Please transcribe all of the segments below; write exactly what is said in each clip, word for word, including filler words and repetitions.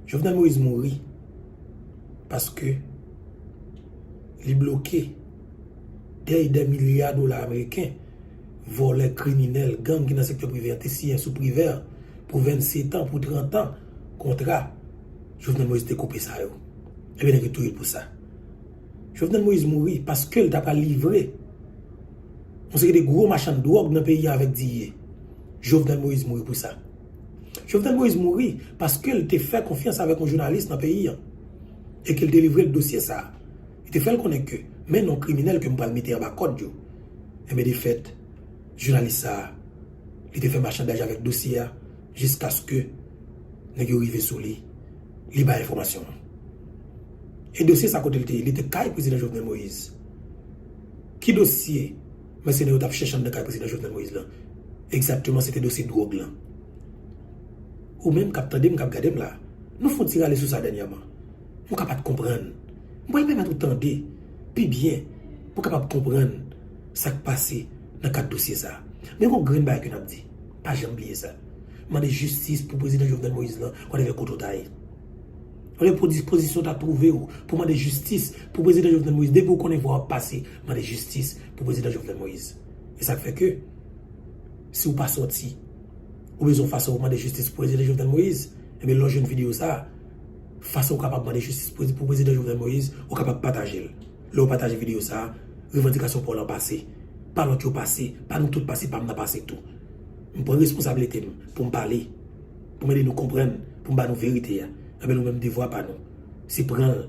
Jovenel Moïse mouri paske li bloke dèy dè milya dola ameriken, vòlè, kriminèl, gang ki nan sektè prive an te siyen sou Privert pou vennsetan, pou trantan kontra. Jovenel Moïse te koupe sa yo. Ebyen, nèg yo touye l pou sa. Jovenel Moïse mouri paske l ta pral livre yon seri de gwo machann dwòg nan peyi a avèk Diye. Jovenel Moïse mouri pou sa. Jovenel Moïse mouri paske l te fè konfyans avèk yon jounalis nan peyi an e ke l te livre l dosye sa a. Li te fè l konnen ke men non kriminèl ke m pral mete anba kòd yo. Enben, defèt, jounalis sa a, li te fè machandaj avèk dosye a jiskaske nèg yo rive sou li, li bay enfòmasyon an. E dosye sa kote l te ye? Li te kay prezidan Jovenel Moïse. Ki dosye mèsenè yo t ap chèche anndan kay prezidan Jovenel Moïse lan? Egzakteman, se te dosye dwòg lan. Ou menm k ap tande m, k ap gade m la, nou fè yon ti rale sou sa dènyèman. M ka pa t konprann. M pral pèmèt ou tande pi byen pou w kapab konprann sa k pase nan kad dosye sa a. Men gon grenn bagay ke n ap di. Pa janm bliye sa. Mande jistis pou prezidan Jovenel Moïse lan, whatever kote w ta ye. Whatever pou dispozisyon w ta twouve w pou mande jistis pou prezidan Jovenel Moïse, depi w konnen vwa w ap pase, mande jistis pou prezidan Jovenel Moïse. E sa k fè ke, si w pa sòti, ou bezwen fason pou mande jistis pou prezidan Jovenel Moïse, ebyen, lè w jwenn videyo sa a, fason w kapab mande jistis pou, pou prezidan Jovenel Moïse, ou kapab pataje l. Lè w pataje videyo sa a, revandikasyon pa w lan pase. Pa lòt yo pase, pa nou tout pase, pa m nan pase tou. M pran responsablite m pou m pale, pou m ede nou konprann, pou m ba nou verite a. Ebyen, nou menm, devwa pa nou, se pran l,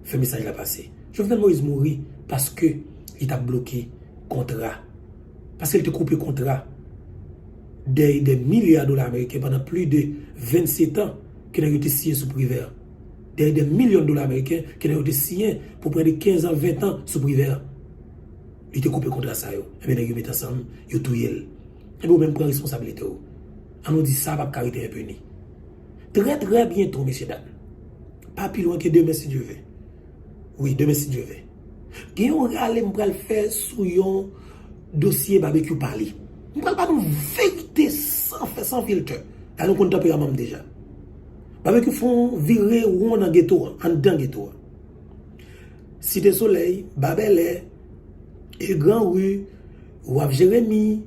fè mesaj la pase. Jovenel Moïse mouri paske li t ap bloke kontra. Paske l te koupe kontra dèy dè milya dola ameriken pandan plis de vennsetan ke nèg yo te siyen sou Privert. Dèy dè milyon dola ameriken ke nèg yo te siyen pou prè de kenz an, ven an sou Privert. Li te koupe kontra sa yo. Ebyen, nèg yo met ansanm, yo touye l. Ebyen, ou menm pran responsablite w. An nou di sa p ap ka rete enpini. Trè, trè byento, mesye dam. Pa pi lwen ke demen, si Dye vle. Wi, demen, si Dye vle. Gen yon rale m pral fè sou yon dosye Babekyou pale. M pral ba nou verite san fè, san filtè. La nou konn tanperaman m deja. Babekyou fè yon vire won nan geto an, anndan geto an. Site Solèy, Babèlè, e Granri, Waf Jeremi,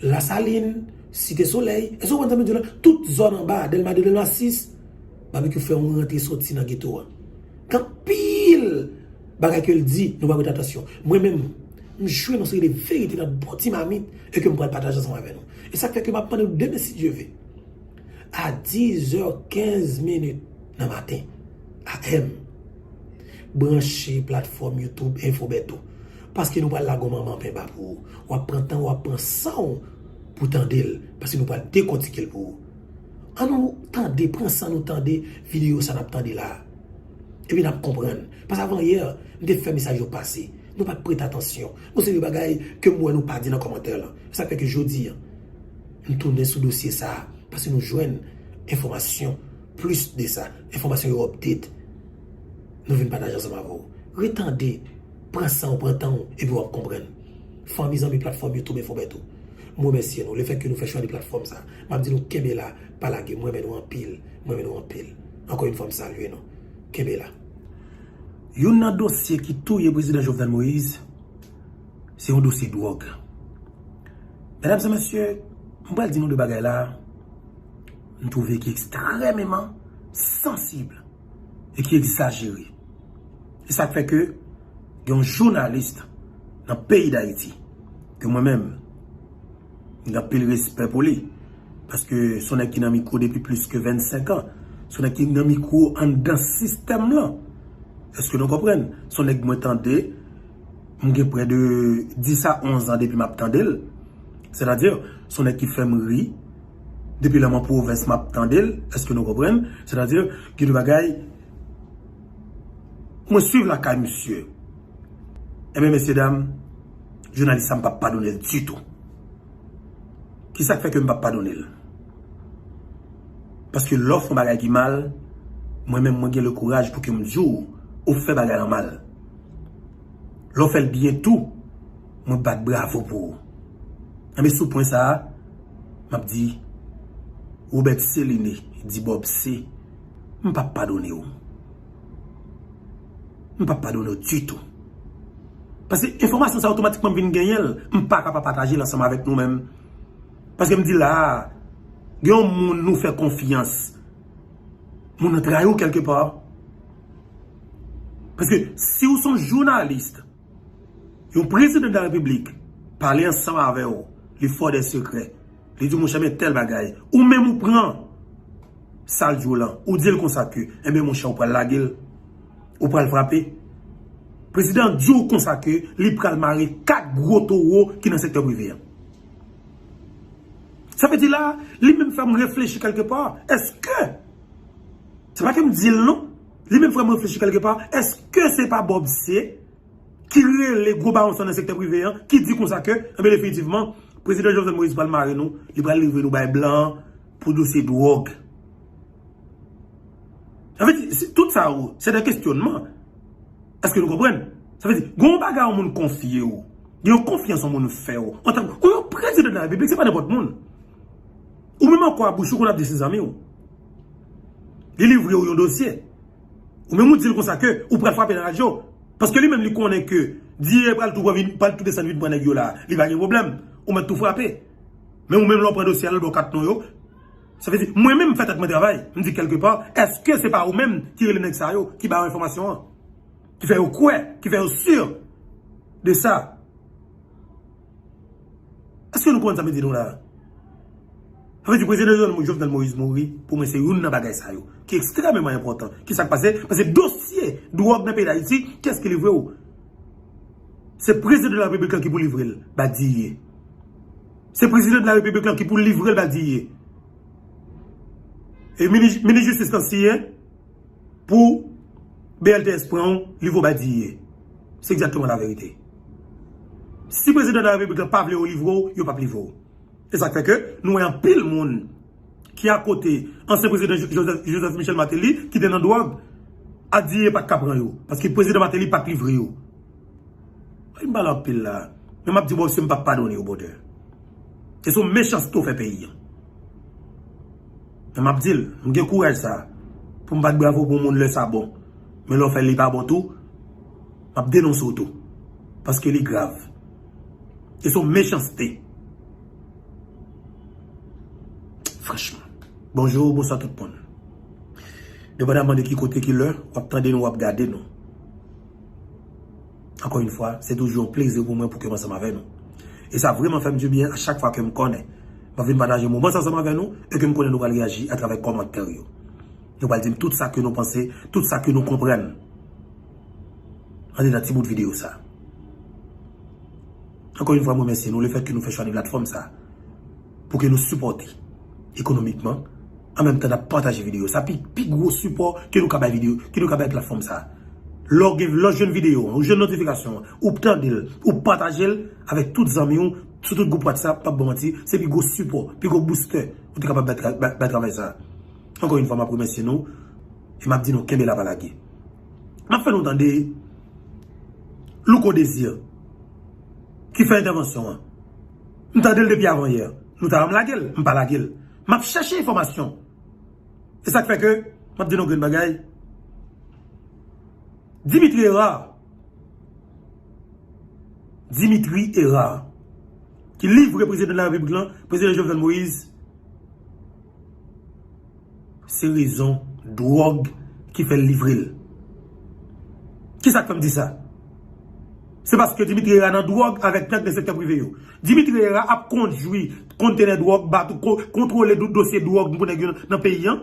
Lasalin, Site Solèy. Èske w konprann sa m di w la? Tout zòn anba, Dèlma de, Dèlma sis, Babekyou fè yon rantre soti nan geto a. Gen anpil bagay ke l di, nou pa prete atansyon. Mwen menm, m jwenn yon seri de verite nan bon ti mamit e ke m pral pataje ansanm avè nou. E sa k fè ke m ap mande nou demen, si Dye vle, a dizè kenz minit nan maten, A M, branche platfòm YouTube Info Bertho. Paske nou pral lage yon manman penba pou ou. W ap pran tan, w ap pran san w pou tande l, paske nou pral dekòtike l pou ou. An nou tande, pran san nou tande videyo sa n ap tande la a. Epi n ap konprann. Paske avan yè, m te fè mesaj yo pase. Nou pa t prete atansyon. Gon seri de bagay ke m wè nou pa di nan kòmantè lan. Se sa k fè ke jodi a, m tounen sou dosye sa a. Paske nou jwenn enfòmasyon plis de sa. Enfòmasyon yo update. Nou vin pataje ansanm avè w. Retande, pran san w, pran tan w, epi w ap konprann. Fanmi, zanmi platfòm YouTube Info Bertho, m remèsye nou. Lefètke nou fè chwa de platfòm sa, m ap di nou kenbe la, pa lage. M renmen nou anpil. M renmen nou anpil. Ankò yon fwa, m salye nou. Kenbe la. Youn nan dosye ki touye prezidan Jovenel Moïse, se yon dosye dwòg. Medam e mesye, m pral di nou de bagay la, m twouve ki ekstrèmeman sansib e ki egzajere. E sa k fè ke gen yon jounalis nan peyi Dayiti, ke mwen menm, m gen anpil respè pou li. Paske se yon nèg ki nan mikwo depi plis ke vennsenk an. Se yon nèg ki nan mikwo anndan sistèm lan. Èske nou konprann? Se yon nèg mwen tande, m gen prè de dis a onz an depi m ap tande l. Sètadi, se yon nèg ki fè m ri. Depi lè m an pwovens, m ap tande l. Èske nou konprann? Sètadi, gen de bagay, mwen swiv lakay misye. Ebyen, mesye dam, jounalis sa m p ap padone l ditou. Kisa k fè ke m p ap padone l? Paske lè w fè yon bagay ki mal, mwen menm mwen gen le kouraj pou ke m di w, ou fè bagay lan mal. Lè w fè l byen tou, mwen bat bravo pou ou. Enben, sou pwen sa a, m ap di, Robert Céliné di Bob C, M p ap padone w. M p ap padone w ditou. Paske enfòmasyon sa otomatikman m vin genyen l, m pa ka pa pataje l ansanm avèk nou menm. Paske m di la a, gen yon moun nou fè konfyans. Moun nan trayi w kèlkepa. Paske si w se yon jounalis, yon prezidan de la repiblik pale ansanm avè w, li fè w de sekrè, li di w, monchè, men tèl bagay, ou menm ou pran sa l di w lan, ou di l konsa ke, enben, monchè, ou pral lage l, ou pral frape. Prezidan an di w konsa ke li pral mare kat gwo towo ki nan sektè prive an. Sa vle di la, li menm fè m reflechi kèlkepa. Èske, se pa ke m di l non, li menm fè m reflechi kèlkepa, èske se pa Bob C ki rele gwo bawon sa nan sektè prive an, ki di konsa ke, enben, definitivman, prezidan Jovenel Moïse pral mare nou, li pral livre nou bay blan an pou dosye dwòg. Sa vle di, se, tout sa yo, se de kesyonman. Èske nou konprann? Sa vle di, gen yon bagay yon moun konfye w, gen yon konfyans yon moun fè w, antanke yon prezidan de la repiblik, se pa nenpòt moun. Ou menm ankò a bouch ou konn ap di se zanmi w. Li livre w yon dosye. Ou menm ou di l konsa ke ou pral frape nan radyo. Paske li menm li konnen ke D E A pral tou pran vin, pral tou desann vin pran nèg yo la. Li pa gen pwoblèm. Ou mèt tou frape. Men ou menm lè w pran dosye a, lè w kat non yo. Sa vle di, mwen menm m fè tèt mwen travay. M di kèlkepa, èske se pa ou menm ki rele nèg sa yo, ki ba yo enfòmasyon an? Ki fè yo kwè, ki fè yo si de sa? Èske nou konprann sa m di nou la a? Sa vle di prezidan Jovenel Moïse mouri, pou mwen se youn nan bagay sa yo ki ekstrèmeman enpòtan. Ki sa k pase? Paske dosye dwòg nan peyi Dayiti, kiyès ki livre w? Se prezidan de la repiblik lan ki pou livre l ba D E A. Se prezidan de la repiblik lan ki pou livre l ba D E A. E minis, minis jistis lan siyen, pou B L T S pran w, livre w bay D E A. Se egzakteman laverite. Si prezidan de la repiblik lan pa vle yo livre w, yo p ap livre w. E sa k fè ke nou wè anpil moun ki akote ansyen prezidan Jo-, Joseph, Joseph Michel Martelly ki te nan dwòg, a D E A pa t ka pran yo. Paske prezidan Martelly pa t livre yo. Ay, m pale anpil la. Men m ap di w, bò, se m p ap padone w, brother. E se yon mechanste w fè peyi an. Men m ap di l, m gen kouraj sa a pou m bat bravo pou yon moun lè sa bon. Men lè w fè l li pa bon tou, m ap denonse w tou. Paske li grav. E se yon mechanste. Franchman. Bonjou, bonswa tout moun. Depandaman de ki kote, ki lè, w ap tande nou, w ap gade nou. Ankò yon fwa, se toujou yon plezi pou mwen pou ke m ansanm avè nou. E sa vrèman fè m dibyen a chak fwa ke m konnen m ap vin pataje moman sa ansanm avè nou e ke m konnen nou pral reyaji atravè kòmantè yo. Nou pral di m tout sa ke nou panse, tout sa ke nou konprann andedan ti bout videyo sa. Ankò yon fwa, m remèsye nou lefètke nou fè chwa de platfòm sa pou ke nou sipòte ekonomikman, an menm tan n ap pataje videyo. Sa pi, pi gwo sipò ke nou ka bay videyo, ke nou ka bay platfòm sa. Lè w gen, lè w jwenn videyo an, ou jwenn notifikasyon an, ou tande l, ou pataje l avèk tout zanmi w, sou tout gwoup WhatsApp, p ap ba w manti, se pi gwo sipò, pi gwo booster ou te kapab bay tra-, bay, bay travay sa. Ankò yon fwa, m ap remèsye nou e m ap di nou kenbe la pa lage. M ap fè nou tande Louko Désir ki fè entèvansyon an. M tande l depi avanyè. Nou ta wè m lage l, m pa lage l. M ap chèche enfòmasyon. E sa k fè ke m ap di nou grenn bagay. Dimitri Hérard, Dimitri Hérard, ki livre prezidan de la repiblik lan, prezidan Jovenel Moïse, se rezon dwòg ki fè l livre l. Kisa k fè m di sa? Se paske Dimitri Hérard nan dwòg avèk nèg nan sektè prive yo. Dimitri Hérard ap kondui kontenè dwòg, bat, ko-, kontwole do-, dosye dwòg pou nèg yo nan, nan peyi an.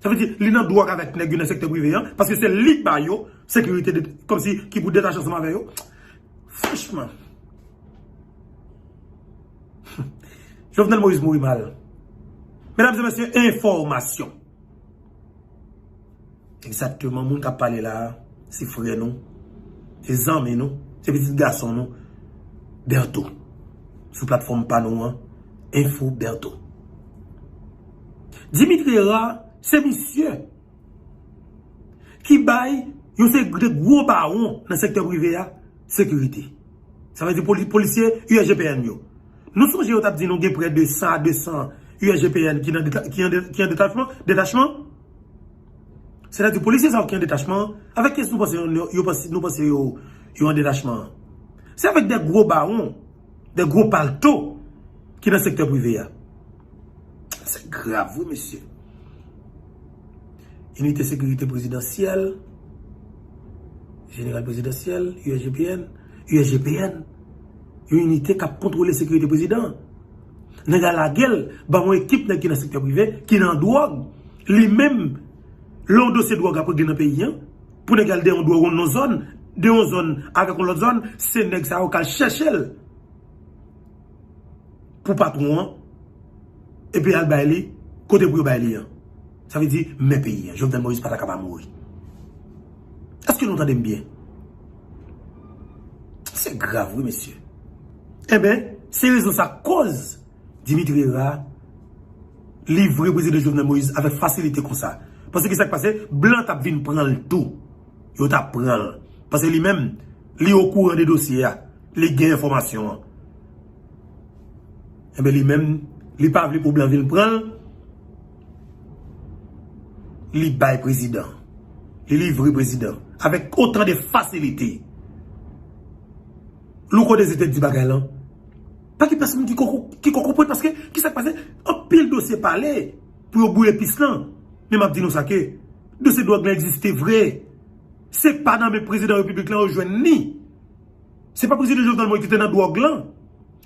Sa vle di, li nan dwòg avèk nèg yo nan sektè prive an, paske se li k ba yo sekirite, de, kòmsi ki pou detache ansanm avè yo. Franchman. Jovenel Moïse mouri mal. Medam e mesye, enfòmasyon. Egzakteman, moun k ap pale la a, se frè nou, se zanmi nou, se pitit gason nou, Bertho. Sou platfòm pa nou an, Info Bertho. Dimitri Hérard, se misye ki bay yon seri de gwo bawon nan sektè prive a sekirite. Sa vle di poli-, polisye U S G P N yo. Nou sonje yo t ap di nou gen prè de san a de san U S G P N ki nan deta-, ki an de-, ki an detachman, detachman. Sètadi polisye sa yo ki an detachman an, avèk kiyès nou panse yo, yo panse, nou panse yo, yo an detachman an? Se avèk de gwo bawon, de gwo palto ki nan sektè prive a. Se grav wi mesye. Inite sekirite prezidansyèl, jeneral prezidansyèl, U S G P N, U S G P N, yon inite k ap kontwole sekirite prezidan an. Nèg la lage l ba yon ekip nèg ki nan sektè prive, ki nan dwòg. Li menm, lè yon dosye dwòg ap regle nan peyi an, pou nèg al de yon dwòg nan yon zòn, de yon zòn avèk yon lòt zòn, se nèg sa yo k al chèche l pou patwon an, epi al bay li kote pou yo bay li an. Sa vle di, men peyi an. Jovenel Moïse pa ta ka pa mouri. Èske nou tande m byen? Se grav, wi, mesye. Enben, se rezon sa k koz Dimitri Herard livre prezidan Jovenel Moïse avèk fasilite konsa. Paske ki sa k pase? Blan t ap vin pran l tou. Yo t ap pran l. Paske li menm, li okouran de dosye a. Li gen enfòmasyon an. Enben, li menm, li pa vle pou blan vin pran l. Li bay prezidan. Li livre prezidan. Avèk otan de fasilite. Louko Désir te di bagay lan. Pa gen pèsonn ki ko-, ki ko konprann paske ki sa k pase? Anpil dosye pale pou yo bouye pis lan. Men m ap di nou sa ke dosye dwòg lan egziste vre. Se pa nan men prezidan repiblik lan yo jwenn li. Se pa prezidan Jovenel Moïse ki te nan dwòg lan.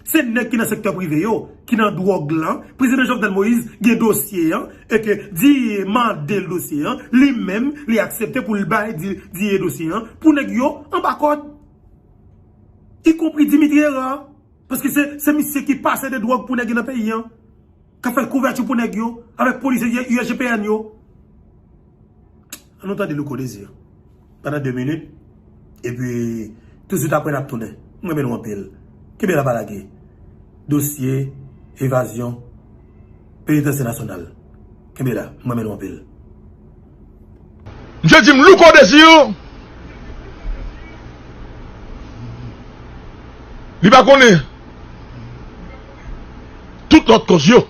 Se nèg ki nan sektè prive yo, ki nan dwòg lan. Prezidan Jovenel Moïse gen dosye an, e ke D E A mande l dosye an, li menm, li aksepte pou l bay D-, D E A dosye an, pou nèg yo anba kòd. Ikonpri Dimitri Herard. Paske se, se misye ki pase de dwòg pou nèg yo nan peyi an. K ap fè kouvèti pou nèg yo, avèk polisye U S G P N yo. Ann nou tande Louko Désir. Pandan de minit. Epi, touswit apre n ap tounen. M renmen nou anpil. Kenbe la pa lage. Dosye, evazyon, penitansye nasyonal. Kenbe la, m renmen nou anpil. Misye di m Louko Désir, li pa konnen tout lòt kòz yo.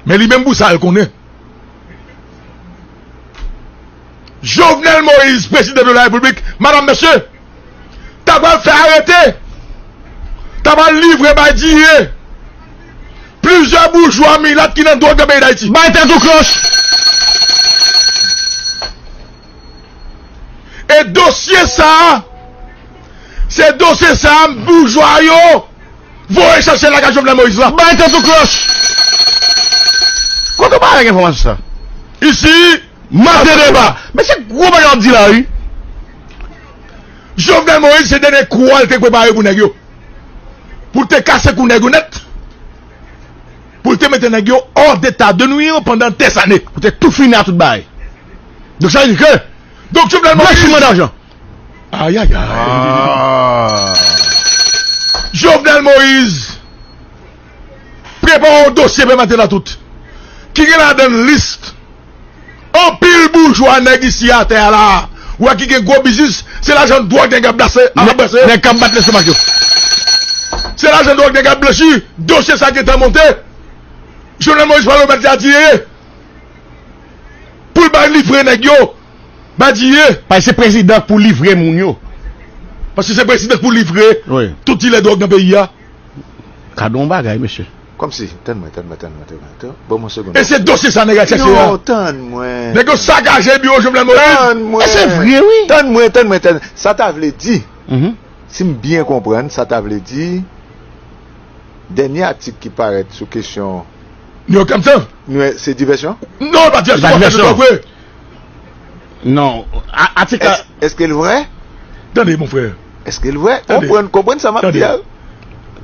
Men li menm pou sa l konnen. Jovenel Moïse, prezidan de la repiblik, madanm, mesye, ta pral fè arete, ta pral livre bay D E A plizyè boujwa milat ki nan dwòg nan peyi Dayiti. Bay tèt ou kloch! E dosye sa a, se dosye sa a boujwa yo voye chache lakay Jovenel Moïse la. Bay tèt ou kloch! Kote w bay avèk enfòmasyon sa? Isi, Mande deba. Men se gwo bagay w ap di la, wi. Jovenel Moïse se dènye kou a l te prepare pou nèg yo. Pou l te kase kou nèg yo nèt. Pou l te mete nèg yo hors d'état de nuire pandan dèzane. Pou te tou fini a tout bagay. Donk, sa vle di ke, donk, Jovenel Moïse. Blanchiman dajan. Ayayay. Ah. Jovenel Moïse prepare yon dosye pèmèt la tout. Ki gen ladan l lis anpil boujwa nèg isi atè a la. Ou wè ki gen gwo biznis, se lajan dwòg nèg ap brase, ap brase. Nèg k ap bat lestomak yo. Se lajan dwòg nèg ap blanchi, dosye sa gentan monte. Jovenel Moïse pral remèt li a D E A. Pou l bay livre nèg yo. Bay D E A. Paske se prezidan k pou livre moun yo. Paske se prezidan k pou livre tout dilè dwòg nan peyi a. Gade yon bagay, mesye. Kòmsi, tann mwen, tann mwen, tann mwen, tann mwen, tann mwen. Ban mwen yon segonn. E se dosye sa nèg a chèche a. Non, tann mwen. Nèg yo sakaje biwo Jovenel Moïse. Tann mwen. E se vre, wi. Tann mwen, tann mwen, tann. Sa ta vle di, si m byen konprann, sa ta vle di, dènye atik ki parèt sou kesyon New York Times lan? Se divèsyon? Non, pa divèsyon, pa divèsyon. Non, a-, atik la. Èske l vrè? Tande, mon frè. Èske l vrè? Konprann, konprann sa m ap di a.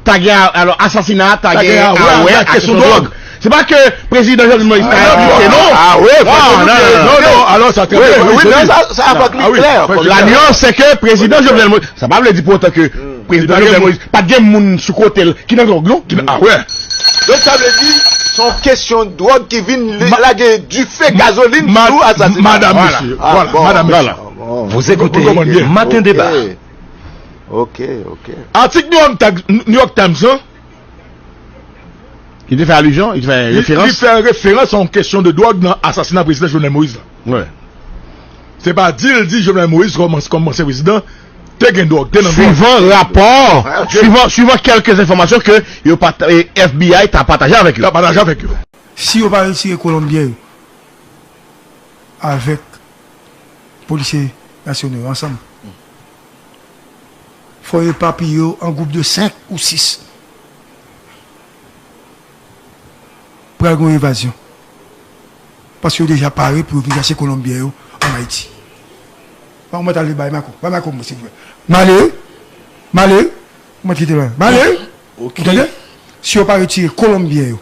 Ta gen a, alò, asasina, ta gen a wè ak kesyon dwòg. Se pa ke prezidan Jovenel Moïse ta enplike, non. Ah, wi, non, non, alò, sa trè byen. Wi, non, sa, sa fòk li klè. La nuance, se ke prezidan Jovenel Moïse, sa pa vle di pou otan ke prezidan Jovenel Moïse pa t gen moun sou kote l ki nan dwòg, non. Ki nan, ah, wè. Donk, sa vle di, se yon kesyon dwòg ki vin lage dife, gazolin sou asasina. Madam, mesye, vwala, madam, mesye. Vous écoutez Matin Débat. Ok, ok. Atik New York Times, New York Times lan, Li te fè alizyon, li te fè referans. Li fè referans a yon kesyon de dwòg nan asasina prezidan Jovenel Moïse la. Se pa di l di Jovenel Moïse kòm ansyen prezidan te gen dwòg, te nan dwòg. Suivant rapò, suivant, suivant quelques informations que yo, F B I ta pataje avèk yo. Ta pataje avèk yo. Si yo pa retire Kolonbyen yo avèk polisye nasyonal yo ansanm, fò yo epapiye yo an gwoup de senk ou sis. Pral gen yon evazyon. Paske yo deja pare pou yo vin chache Kolonbyen yo ann Ayiti. Bon, mwen t ale bay Mako. Bay Mako, mwen, silvouplè. M ale wi. M ale wi. Mwen kite la. M ale wi. Ou tande? Si yo pa retire Kolonbyen yo,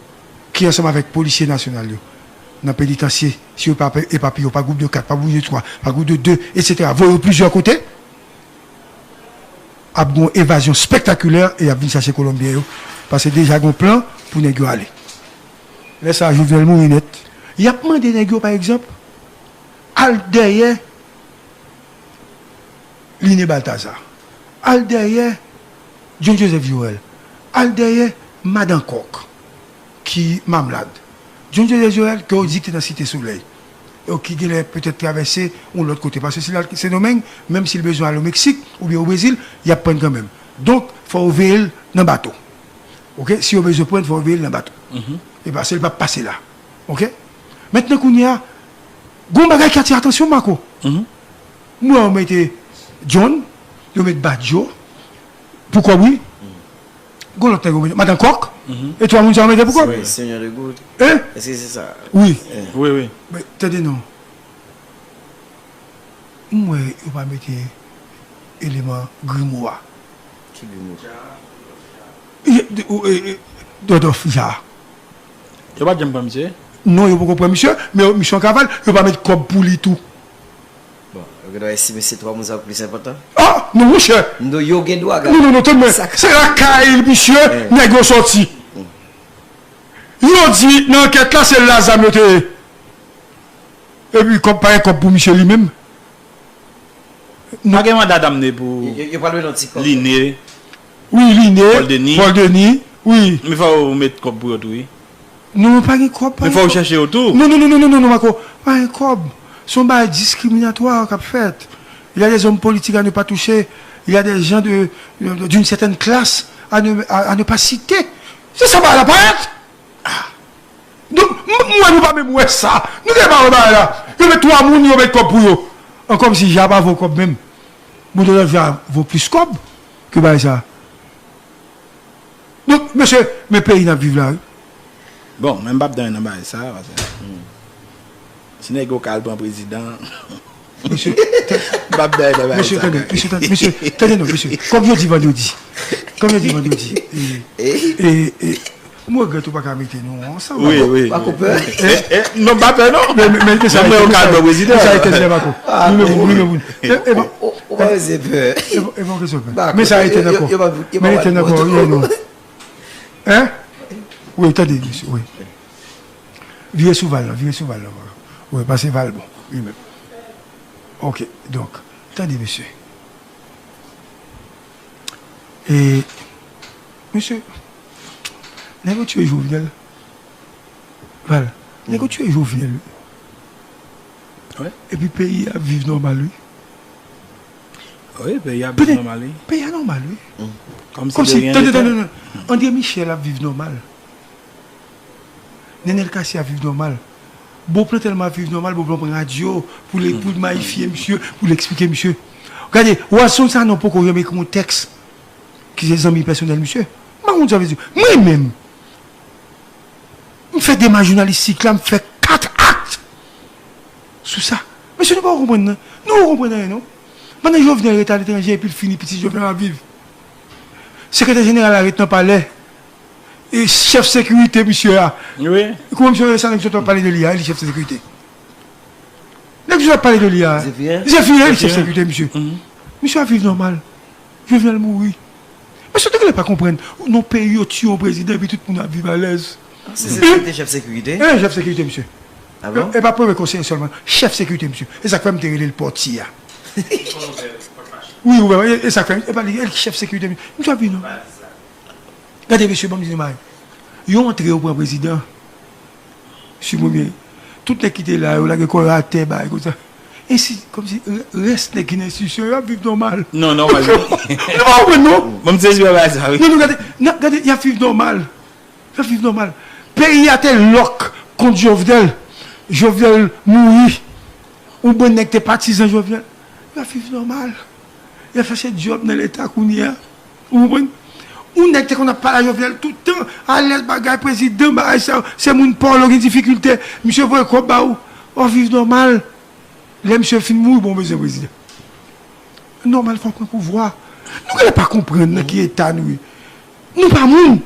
ki ansanm avèk polisye nasyonal yo, nan penitansye, si yo pa epapiye yo pa gwoup de kat, pa gwoup de twa, pa gwoup de de, etsetera, voye yo plizyè kote, ap gen yon evazyon spektakilè e y ap vin chache Kolonbyen yo, paske deja gen yon plan pou nèg yo ale. Lè sa a, Jovenel mouri nèt. Y ap mande nèg yo, pa egzanp, al dèyè Liné Balthazar, al dèyè John Joseph Joël, al dèyè Madan Kòk ki Mamlad. John Joseph Joël, ke yo di ki te nan Site Solèy, e ki genlè petèt travèse yon lòt kote. Paske si l al Sendomeng, menm si l bezwen al o Meksik oubyen o Brezil, y ap pran l kanmenm. Donk, fò yo veye l nan bato. Oke? Si yo bezwen pran l, fò yo veye l nan bato. E paske l p ap pase la. Oke? Mentnan kounye a, gen yon bagay ki atire atansyon m, Mako. M wè yo mete John, yo met Badjo, pou kòb wi. Gon lòt nèg yo mete, Madan Kòk. E twa moun sa yo mete pou kòb. Wi, Seigneur de Goud. Hein? Èske se sa? Wi. Wi, wi. Men, tande non. M wè yo pa mete eleman grimo a. Ki grimo? Dòdòf Ja. Yo pa t janm pran misye? Non, yo poko pran misye, men misye an kaval, yo pa met kòb pou li tou. Bon, yo gentan estime se twa moun sa yo ki plis enpòtan. Ah, non, monchè. Non, yo gen dwa gade. Non, non, non, tann mwen. Se lakay misye, nèg yo sòti. Yo di nan ankèt la, se la zam yo te ye. Epi, kòb pa gen kòb pou misye li menm. Pa gen manda damne pou Liné. Wi, Liné, Paul Denis. Paul Denis, wi. Men fò yo met kòb pou yo tou, wi. Non, non, pa gen kòb, pa gen kòb. Men fò yo chèche yo tou. Non, non, non, non, non, non, Mako, pa gen kòb. Se yon bagay diskriminatwa k ap fèt. Il y a des hommes politiques à ne pas toucher. Il y a des gens de, de, d'une certaine classe à ne, à, à ne pas citer. Se sa bagay la parèt. Donk, m, m wè nou pa menm wè sa. Nou genlè pa wè bagay la. Yo met twa moun, yo met kòb pou yo. An kòmsi Ja pa vo kòb menm. Bon, Dòdòf Ja vo plis kòb ke bagay sa. Donk, mesye, men peyi n ap viv la, wi. Bon, men m p ap dan nan bagay sa, paske, hmm, si nèg yo ka al pran prezidan, mesye, m p ap dan nan bagay sa. Mesye, tande, mesye, tande, mesye, tande non, mesye. Kòm yo di vandredi. Kòm yo di vandredi. E, e, e, m regrèt ou pa ka mete nou ansanm. Wi, wi. Pa ko pè. Eh, eh, non, m pa pè, non. Men, men, men, men sa, men yo ka al pran prezidan. Men sa, Etènèl, Mako. Ou, ou pa bezwen pè. E bon, e bon, kesyon pè. Men sa, Etènèl, ankò. Men Etènèl, ankò, wi, non. Hein? Wi, tande, mesye, wi. Vire sou Val la, vire sou Val la. Wi, pase Val bon, li menm. Ok, donk, tande, mesye. E, mesye, nèg yo tiye Jovenel. Val, nèg yo tiye Jovenel. Wi. Epi peyi a ap viv nòmal, wi. Wi, peyi a ap viv nòmal, wi. Peyi a nòmal, wi. Kòmsi de ryen n'était. Tande, tande, tande. André Michel ap viv nòmal. Nenel Cassy ap viv nòmal. Beauplan tèlman ap viv nòmal, Beauplan pran radyo pou l, pou l mayifye misye, pou l eksplike misye. Gade, Wazon Sanon poko janm ekri yon tèks ki se zanmi pèsonèl misye. M pa konn sa vle di. Mwen menm, m fè dema jounalistik la, m fè kat ak sou sa. Mesye, nou pa konprann, non. Nou pa konprann anyen, non. Pandan Jovenel ret aletranje, epi l fini, pitit Jovenel ap viv. Sekretè jeneral la ret nan palè. E chèf sekirite misye a. Wi. Kouman misye rele sa, nèg sot ap pale de li a, li chèf sekirite. Nèg sot ap pale de li a. Zefiryen? Zefiryen, li chèf sekirite misye. Misye ap viv nòmal. Jovenel mouri. Mesye, tout moun pa konprann. Non, peyi yo tiye yon prezidan epi tout moun ap viv alèz. Se, se te chèf sekirite? E, chèf sekirite, misye. Ah bon? E pa premye konseye sèlman. Chèf sekirite, misye. E sa k fè m te rele l pòtye a. Wi, wi, e, e sa k fè, e pa li, e li chèf sekirite, misye. Misye ap viv nòmal. Gade, mesye, ban m di nou bagay. Yo antre, yo pran prezidan. Si premye, tout nèg ki te la, yo lage kò yo atè, bagay konsa. Ensi, kòmsi rès nèg ki nan enstitisyon yo ap viv nòmal. Non, nòmal. Nou pa konprann, non? Mwen, m sezi wè bagay sa, wi. Non, non, gade, gade, y ap viv nòmal. Y ap viv nòmal. Peyi a te lòk kont Jovenel. Jovenel mouri. Yon bann nèg te patizan Jovenel. Y ap viv nòmal. Y ap chache djòb nan Leta kounye a. Ou konprann? Yon nèg te konn ap pale a Jovenel tout tan, alèz, bagay, prezidan, bagay sa, se moun pa w, lè w gen difikilte, misye voye kòb ba ou, w ap viv nòmal. Lè misye fin mouri, bon, w bezwen prezidan. Nòmal, fò w pran pouvwa. Nou genlè pa konprann nan ki eta nou ye. Nou pa moun.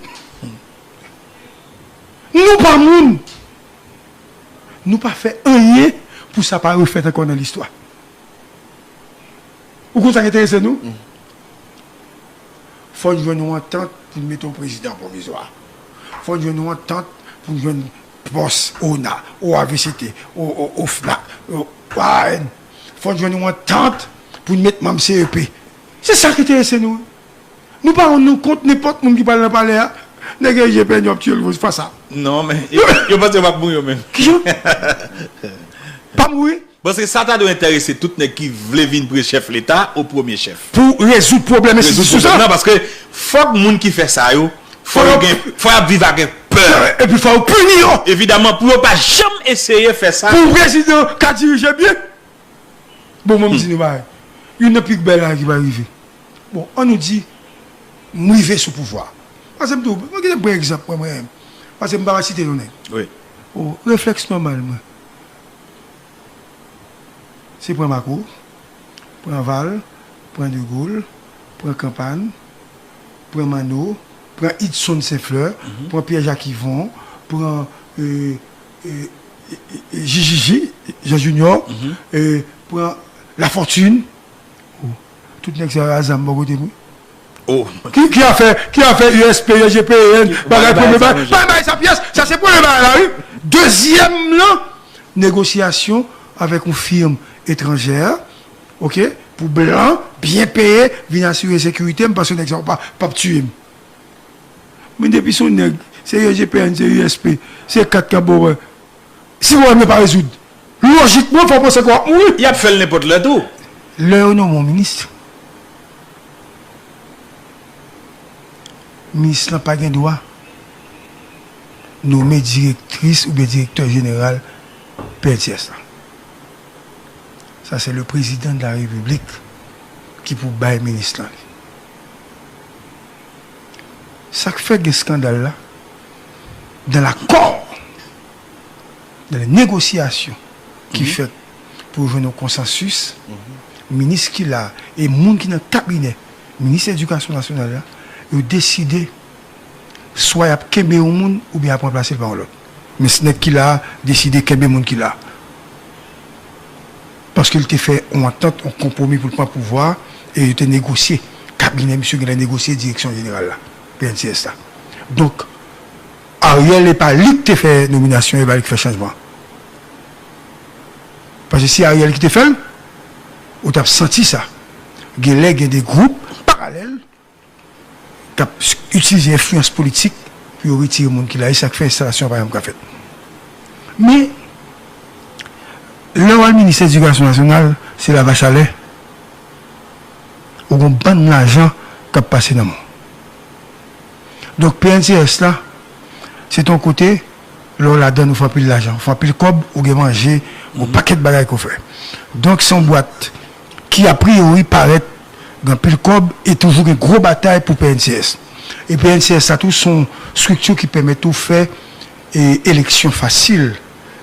Nou pa moun. Nou pa fè anyen pou sa pa refèt ankò nan listwa. Ou konn sa k enterese nou? Fò n jwenn yon antant pou n mete yon prezidan pwovizwa. Fò n jwenn yon antant pou n jwenn pòs ona, O A V C T, O, O, OFNAC, O, O A N. Fò n jwenn yon antant pou n met manm C E P. Se sa k enterese nou. Nou pa rann nou kont nenpòt moun ki pral nan palè a, nèg yo G P N yo ap tiye l, se pa sa. Non, men yo, yo panse yo p ap mouri yo menm. Kijan? Pa mouri? Paske sa ta dwe enterese tout nèg ki vle vin pre chèf Leta o premye chèf. Pou rezoud pwoblèm enstitisyon sa. Rezoud pwoblèm nan, paske fòk moun ki fè sa yo, fò yo gen, fò y ap viv avèk pè. Epi fò yo pini yo. Evidaman, pou yo pa janm eseye fè sa. Pou prezidan ka dirije byen. Bon, mwen, m di nou bagay. Youn nan pi bèl bagay ki va rive. Bon, ann nou di, m rive sou pouvwa. Paske m tou, mwen gentan pran egzanp mwen, mwen menm. Paske m pa va site non nèg. Wi. O, reflèks nòmal mwen. Se pran Mako, pran Val, pran De Gaulle, pran Kanpàn, pran Manno, pran Idson Senflè, pran Pierre Jacques Yvon, pran, e, e, e, e, J J J, Jean Junior, e, pran Lafortune. O, tout nèg sa yo a zam bò kote m, wi. O. Ki, ki afè, ki afè U S P, G P N, bagay, premye bagay, pa bay sa pyès, sa se premye bagay la, wi. Dezyèm lan, negosyasyon avèk yon fim etranjè, oke, pou blan, byen peye, vin asire sekirite m, paske nèg sa yo pa, p ap tiye m. Men depi se yon nèg, se G P N, se U S P, se kat k ap ba w, si pwoblèm nan pa rezoud, lojikman, fò w panse ke w ap mouri. Y ap fè l nenpòt lè tou. Lè yo nonmen yon minis, minis lan pa gen dwa nonmen direktris oubyen direktè jeneral P N C S la. Sa se le président de la République ki pou bay minis lan li. Sa k fè gen eskandal la, dans l'accord, dans les négociations ki fèt pou jwenn yon konsansis, minis ki la e moun ki nan kabinè minis edikasyon nasyonal la, yo deside swa y ap kenbe yon moun oubyen y ap ranplase l pa yon lòt. Men nèg ki la a deside kenbe moun ki la a. Paske l te fè yon antant, yon konpwomi pou l pran pouvwa a, e yo te negosye. Kabinè misye genlè negosye direksyon jeneral la, P N C S la. Donk, Ariel, e pa li k te fè nominasyon, e pa li k fè chanjman. Paske si Ariel ki te fè l, ou t ap santi sa. Genlè gen de gwoup paralèl k ap itilize enfliyans politik pou yo retire moun ki la, e sa k fè enstalasyon an pa janm ka fèt. Men, lè w al minis edikasyon nasyonal, se lavach a lè. Ou gon bann lajan k ap pase nan men w. Donk, P N C S la, se t on kote, lè w ladan l, ou fè anpil lajan, ou fè anpil kòb, ou gen manje, gon pakèt bagay ke w fè. Donk, se yon bwat ki, apriyori, parèt gen anpil kòb e toujou gen gwo batay pou P N C S. E P N C S la tou, se yon estrikti ki pèmèt ou fè, e, eleksyon fasil.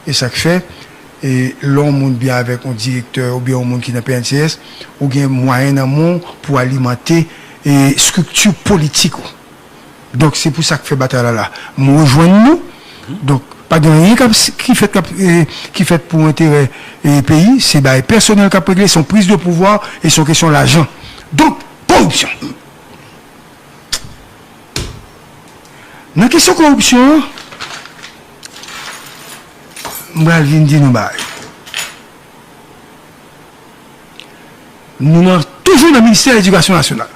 E sa k fè, e, lè yon moun byen avèk yon direktè oubyen yon moun ki nan P N C S, ou gen mwayen nan men w pou alimante, e, estrikti politik ou. Donk, se pou sa k fè batay la la. M rejwenn nou. Donk, pa gen anyen k ap, ki fèt, k ap, e, ki fèt pou enterè, e, peyi. Se bagay pèsonèl k ap regle, se yon priz de pouvwa e se yon kesyon lajan. Donk, koripsyon. Nan kesyon koripsyon an, m pral vin di nou bagay. Nou nan, toujou nan ministè edikasyon nasyonal.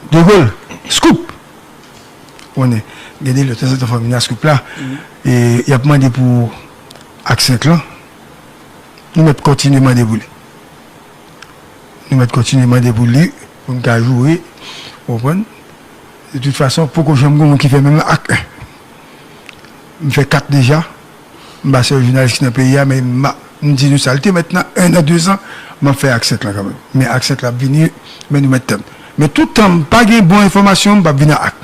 De Gaulle, scoop. Konnen. Gen de lè, tanzantan, fò m vin a script la. E y ap mande pou ak senk lan. Nou mèt kontinye mande pou li. Nou mèt kontinye mande pou li, pou n ka joure, ou konprann? De tout fason, poko janm gen moun ki fè menm ak en. M fè kat deja. M pa sèl jounalis ki nan peyi a, men m a, m di nou sa, li te mèt nan en an, de zan, m ap fè ak senk lan kanmenm. Men ak senk lan ap vini, men nou mèt tann. Men tout tan m pa gen bon enfòmasyon, m p ap vin a ak.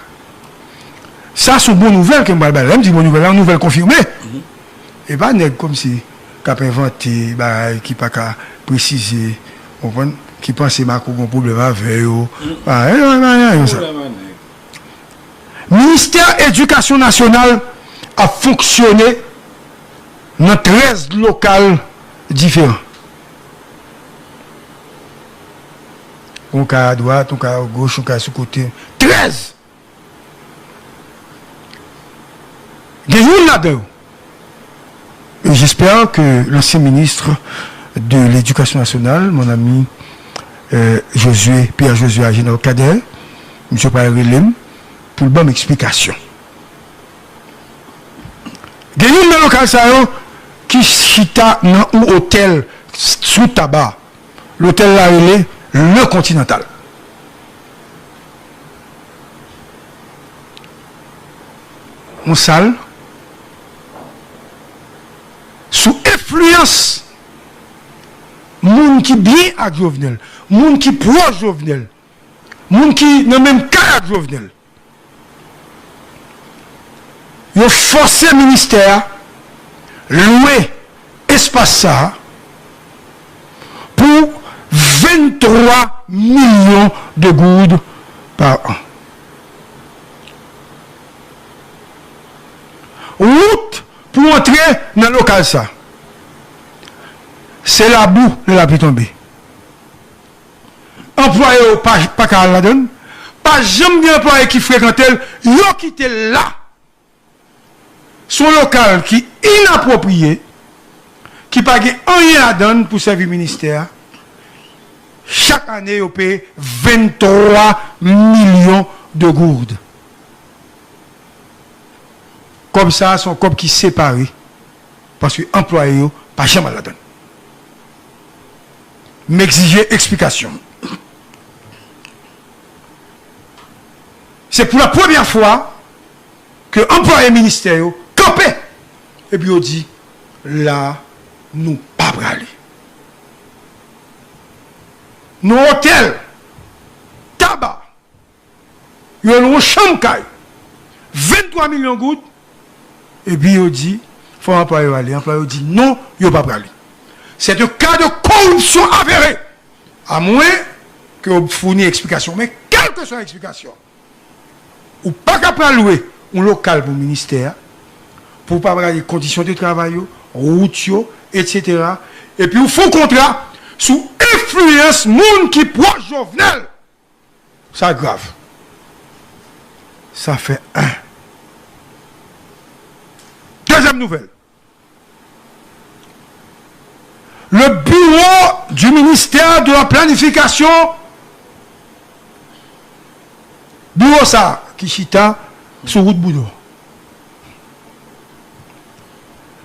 Sa se yon bon nouvèl ke m pral bay la. Lè m di bon nouvèl la, yon nouvèl konfime. E pa nèg kòmsi k ap envante bagay ki pa ka presize, ou konprann, ki panse Marco gen pwoblèm avè yo. Pa, e, e, e, e, sa. Ministè Edikasyon Nasyonal ap fonksyone nan trèz lokal diferan. Yon kay adwat, yon kay agoch, yon kay sou kote. Trèz! Gen youn ladan yo. Et j'espère que l'ancien ministre de l'Éducation nationale, mon ami, euh, Josué, Pierre Josué Agénor Cadet, misye pral rele m pou l ban m eksplikasyon. Gen youn nan lokal sa yo ki chita nan yon otèl sou Taba. Lotèl la rele Le Continental. Yon sal sou enfliyans moun ki byen ak Jovenel, moun ki pwòch Jovenel, moun ki nan menm kay ak Jovenel. Yo fòse ministè a lwe espas sa a pou venntwa milyon de goud pa an. Wout pou antre nan lokal sa, se labou lè lapli tonbe. Anplwaye yo pa, pa ka al ladan l. Pa janm gen anplwaye ki frekante l, yo kite l la. Se yon lokal ki inapwopriye, ki pa gen anyen ladan l pou sèvi ministè a. Chak ane, yo peye venntwa milyon de goud. Kòb sa a, se yon kòb ki separe, paske anplwaye yo pa janm al ladan l. M egzije eksplikasyon. Se pou la premyè fwa ke anplwaye ministè yo kanpe, epi yo di, la, nou pa prale. Nan otèl Taba, yo lwe yon chanm kay, venntwa milyon goud, epi yo di, fò anplwaye yo ale. Anplwaye yo di, non, yo pa prale. C'est un cas de corruption avéré. À moins ke yo founi eksplikasyon. Men kèlkeswa eksplikasyon, ou pa ka pral lwe yon lokal pou ministè a, pou w pa gade kondisyon de travay yo, wout yo, etsetera. Epi w fè yon kontra sou enfliyans moun ki pwòch Jovenel. Sa grav. Sa fè en. Dezyèm nouvèl. Le bureau du ministère de la planification, biwo sa ki chita sou wout Boudon.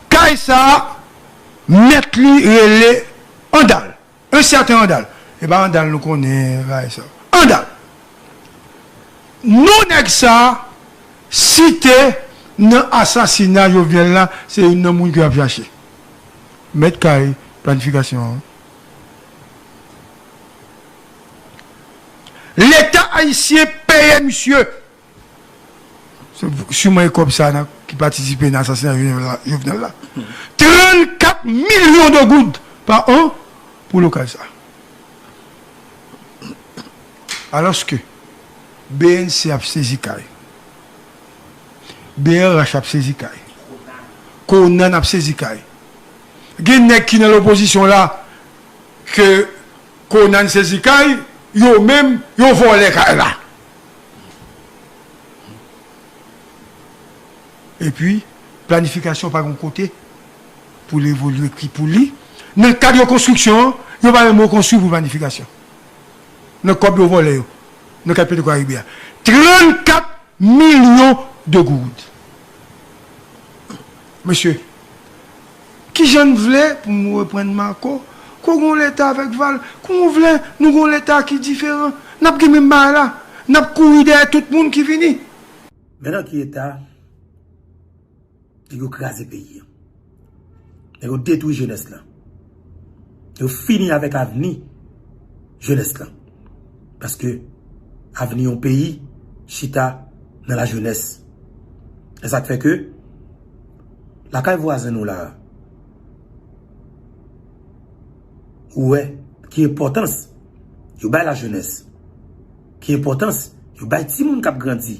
Kay sa, mèt li rele Andal. Un certain Andal. E pa Andal nou konnen, bagay sa. Andal. Non nèg sa site nan asasina Jovenel la, se youn nan moun ke y ap chache. Mèt kay planifikasyon an. Leta ayisyen peye misye. Se siman e kòb sa nan, ki patisipe nan asasina Jovenel la, Jovenel la. Trannkat milyon de goud pa an pou lokal sa. Alòske B N C ap sezi kay. B R H ap sezi kay. Konan ap sezi kay. Gen nèg ki nan lopozisyon la ke Konan sezi kay, yo menm, yo vòlè kay la. Epi, planifikasyon pa gen kote pou l evolye ki pou li. Nan kad yo konstriksyon an, yo pa menm rekonstwi pou planifikasyon. Nan kòb yo vòlè yo. Nan kad Petwokaribe a. Trannkat milyon De goud. Mesye, kijan n vle pou nou reprann Mako? Kou gon Leta avèk Val, kou nou vle nou gon Leta ki diferan? N ap gen menm bagay la. N ap kouri dèyè tout moun ki vini. Men nan ki eta nèg yo kraze peyi a. Nèg yo detwi jenès la. Yo fini avèk avni jenès la. Paske avni yon peyi chita nan lajenès. E sa k fè ke lakay vwazen nou la, ou wè ki enpòtans yo bay lajenès, ki enpòtans yo bay timoun k ap grandi,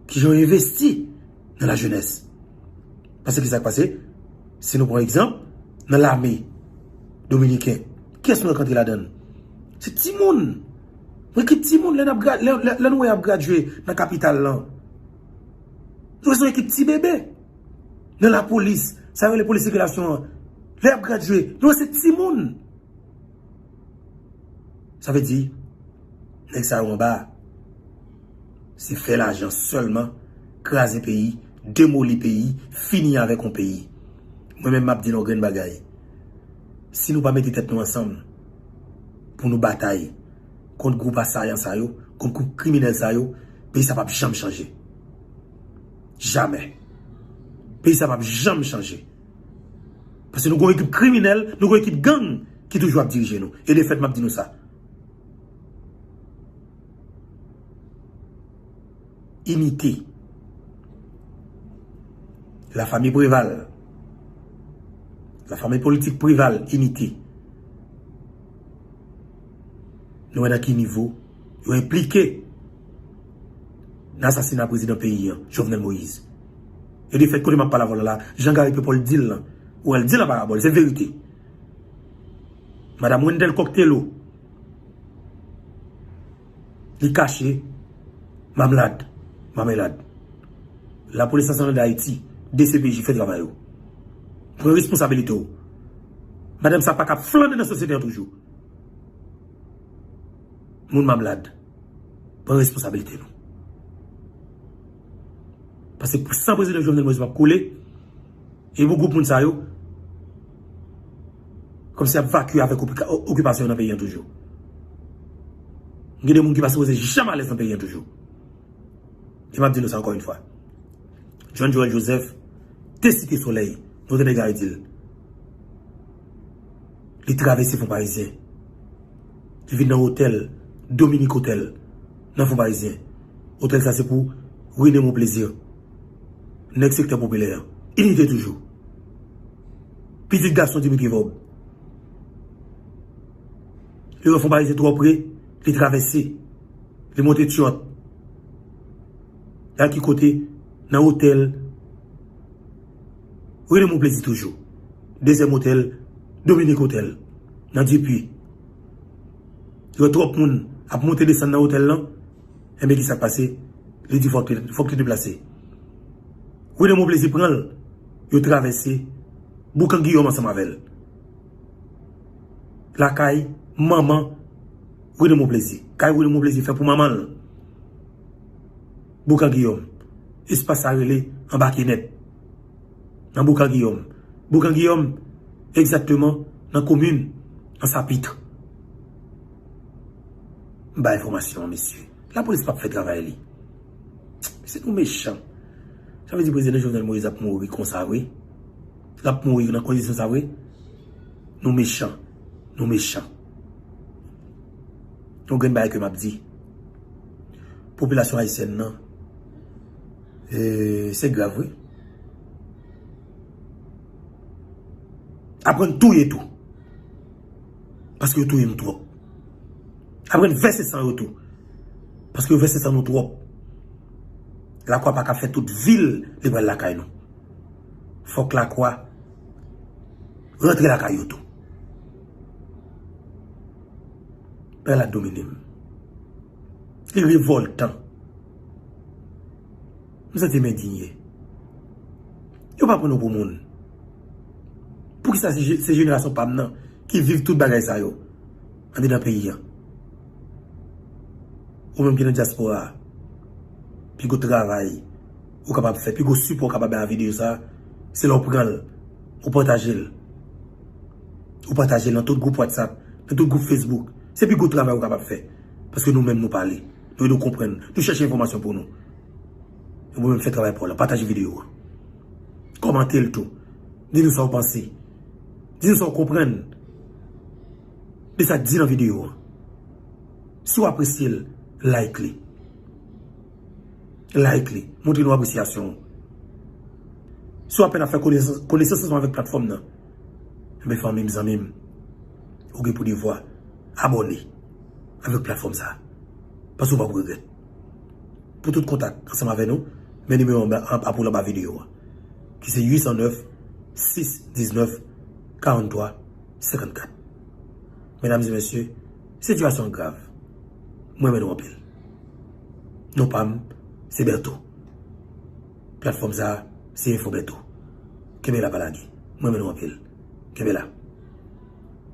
kijan yo envesti nan lajenès. Paske ki sa k pase? Si nou pran egzanp, nan lame dominiken, kiyès nou wè k antre ladan l? Se timoun. Mwen ki timoun, lè n ap gra-, lè, lè, lè nou wè y ap gradye nan kapital lan, nou wè se yon ekip ti bebe. Nan lapolis, sa yo rele polis sikilasyon an, lè y ap gradye, nou wè se timoun. Sa vle di, nèg sa yo anba a, se fè lajan sèlman, kraze peyi, demoli peyi, fini avèk yon peyi. Mwen menm, m ap di nou yon grenn bagay. Si nou pa mete tèt nou ansanm pou nou batay kont gwoup asayan sa yo, kont gwoup kriminèl sa yo, peyi sa p ap janm chanje. Jamè. Peyi sa p ap janm chanje. Paske nou gon ekip kriminèl, nou gon ekip gang ki toujou ap dirije nou. E de fèt, m ap di nou sa. Inite. Lafanmi Preval. Lafanmi politik Preval, inite. Nou wè nan ki nivo yo enplike nan asasina prezidan peyi an, Jovenel Moïse. E de fèt, kote m ap pale avè w la, jan Gary Pepol di l lan, ou wè l di l an parabòl, se verite. Madanm Wendelle Cocktail, li kache mamlad, mamelad. Lapolis Nasyonal de Ayiti, D C P J, fè travay ou. Pran responsabilite w. Madanm sa pa ka flannen nan sosyete an toujou. Moun mamlad, pran responsabilite nou. Paske pou san prezidan Jovenel Moïse p ap koule, e pou gwoup moun sa yo, kòmsi ap vakye avèk opi-, okipasyon nan peyi an toujou. Gen de moun ki pa sipoze janm alèz nan peyi an toujou. E m ap di nou sa ankò yon fwa. John Joel Joseph te site solèy, nou tande Gary di l. Li travèse Fon Parizyen. Li vin nan otèl, Dominique Hotel, nan Fon Parizyen. Otèl sa se pou René Monplaisir, nèg sektè popilè an. Inite toujou. Pitit gason Dimitri Vorbe. Li wè Fon Parizyen twò pre, li travèse. Li monte Tchòt. Nan ki kote? Nan otèl René Monplaisir toujou. Dezyèm otèl, Dominique Hotel, nan Dipye. Yo twòp moun ap monte desann nan otèl lan. Enben, ki sa k pase? Li di fòk li, fòk li deplase. René Monplaisir pran l, yo travèse Boukan Giyòm ansanm avè l. Lakay manman René Monplaisir. Kay René Monplaisir fè pou manman l. Boukan Giyòm. Espas sa rele Anba Kenèt. Nan Boukan Giyòm. Boukan Giyòm, egzakteman nan komin Ansapit. M bay enfòmasyon an, mesye. Lapolis p ap fè travay li. Mesye, nou mechan. Sa vle di prezidan Jovenel Moïse ap mouri konsa vre? L ap mouri nan kondisyon sa vre? Nou mechan. Nou mechan. Yon grenn bagay ke m ap di. Popilasyon ayisyèn nan, e, se grav, wi. Aprann touye tou. Paske yo touye nou twòp. Aprann vèse san yo tou. Paske yo vèse san nou twòp. Lakwa pa ka fè tout vil li pral lakay nou. Fòk lakwa rantre lakay yo tou. Bagay la domine m. Li revòltan. M santi m endinye. Yo pa pran nou pou moun. Poukisa se je-, se jenerasyon pa m nan ki viv tout bagay sa yo andedan peyi an? Ou menm ki nan dyaspora a, pi gwo travay ou kapab fè, pi gwo sipò ou kapab bay a videyo sa, se lè w pran l, ou pataje l. Ou pataje l nan tout gwoup WhatsApp, nan tout gwoup Facebook. Se pi gwo travay ou kapab fè. Paske nou menm nou pale. Nou ede w konprann. Nou chèche enfòmasyon pou nou. E ou menm fè travay pa w la. Pataje videyo a. Kòmante l tou. Di nou sa w panse. Di nou sa w konprann de sa k di nan videyo a. Si w apresye l, like li. Like li. Montre nou apresyasyon w. Si w apèn ap fè konesans, konesans ansanm avèk platfòm nan, enben fanmi m, zanmi m, ou gen pou devwa abòne avèk platfòm sa a. Paske w p ap regrèt. Pou tout kontak ansanm avè nou, men nimewo an ba- an- pou l anba videyo a, ki se uit san nèf, sis diznèf, karanntwa, senkannkat. Medam e mesye, sitiyasyon an grav. Mwen renmen nou anpil. Non pa m, se Berto. Platfòm sa a, se Enfo Berto. Kenbe la, pa lage. Mwen renmen nou anpil. Kenbe la.